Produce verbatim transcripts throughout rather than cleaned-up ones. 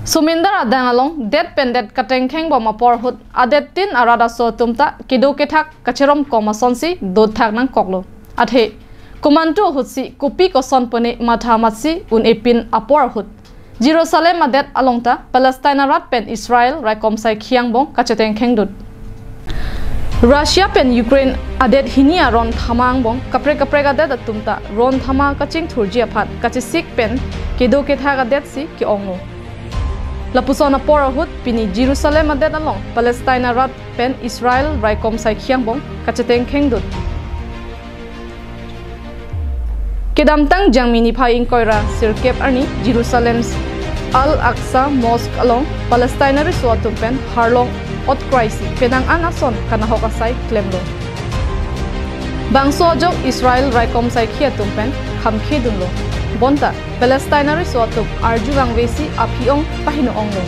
Somindar adang along det pen det katengkheng bom apor ahut adet tin arat aso atum ta kedo kethak kacheromkom asonsi dothak nangkoklo. Athe komantu ahutsi kopi koson pone matha matsi un-e pin apor ahut Jerusalem adet along ta Palestine arat pen Israel raikom saikhi angbong kachetengkhengdun. Russia pen Ukraine adet hini aron thama angbong kaprek kaprek adet atum ta ron thama kachingthurji aphan kachesik pen kedo kethak adetsi ke-onglo. Lapuson apor ahut pini Jerusalem adet along Palestine arat pen Israel raikom saikhi angbong kachetengkhengdun. Kedamtang Jangmi niphai ingkoi ra sirkep arni Jerusalem Al-Aqsa Mosque along Palestine ariso atum pen harlong otkraisi penang an ason kanahok asai klemlo. Bangso ajok Israel raikom saikhi atum pen khamkhedunlo. Bonta Palestine ariso atum arju vangvesi aphi ong pahino onglo.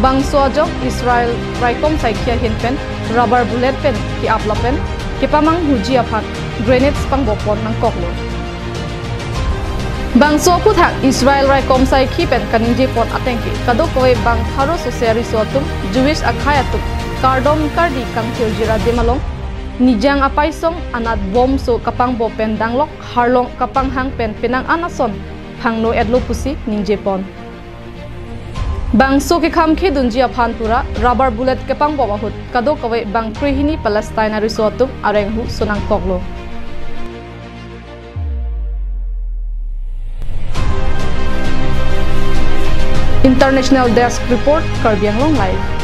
Bangso ajok Israel raikom saikhi ahin pen rubber bullet pen ke-ap lapen kepamanghuji aphan grenades pangbopon nangkoklo. Bangso aphuthak Israel raikom saikhi pen kaningjepon atengke kadokave bang pharo sose ariso atum Jewish akhei atum kardom kardi kangthirjir adim along nijang apaisong anat bomso kapangbo pen danglok harlong kapanghang pen penang an ason phangno-etlo pusi ningjepon. Bangso kekhamkhedunji aphan pura rubber bullet kepangbom ahut kadokave bang krehini Palestine ariso atum arenghu sonangkoklo. International Desk Report, Karbi Anglong Live.